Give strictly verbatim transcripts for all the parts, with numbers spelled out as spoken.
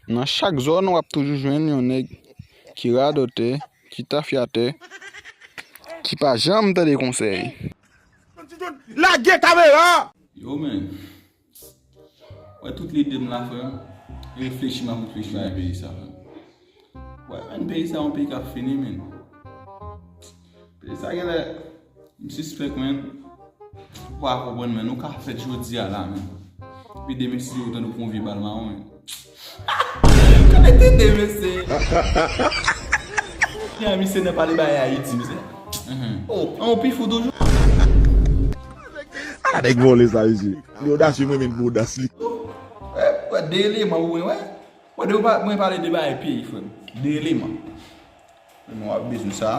Nan chak zòn, w ap toujou jwenn yon nèg ki radote, ki tafyatè, ki pa janm tande konsèy. Lage kamera! Yo, men. Wè tout lide m la, frè. Reflechi m ap reflechi nan peyi sa, frè. Wè, men peyi sa, yon peyi k ap fini, men. Peyi sa genlè, m sispèk, men. Ou pa konprann, men. Nou ka fèt jodi a la, men. Epi demen, si yo tann ou pran yon vye bal mawon, men. Konekte de, mesye. Jan misye nan pale bay Ayiti, misye. Oh, an ou pi fou toujou. A, nèg vòlè sa, mesye. Li odasye, mwen menm pou odas li. Wè, wè, de eleman ou wè, wè. Wè, de ou pa, mwen pale de bagay peyi, frè m. De eleman. Mwen w ap bezwen sa.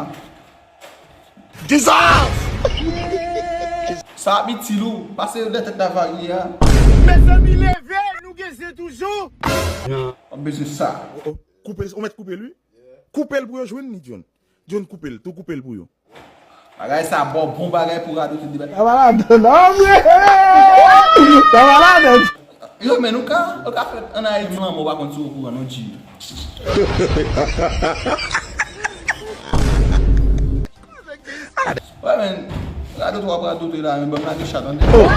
Jesus! Sa ap itil ou, pase lè tèt la varye a. Mezanmi, leve, nou gen zen toujou. W ap bezwen sa. Oh, oh. Koupe l, ou mèt koupe l, wi. Koupe l pou yo jwenn li, John. John, koupe l, tou koupe l pou yo. Bagay sa bon, bon bagay pou radote deba. Sa malad, non, men. Sa malad. Yo, men nou ka, nou ka fèt an Ayiti, lanmò pa konn si w okouran, non, G. Wè, men, radote w ap radote la, men ban m lage chat, tande. Oh.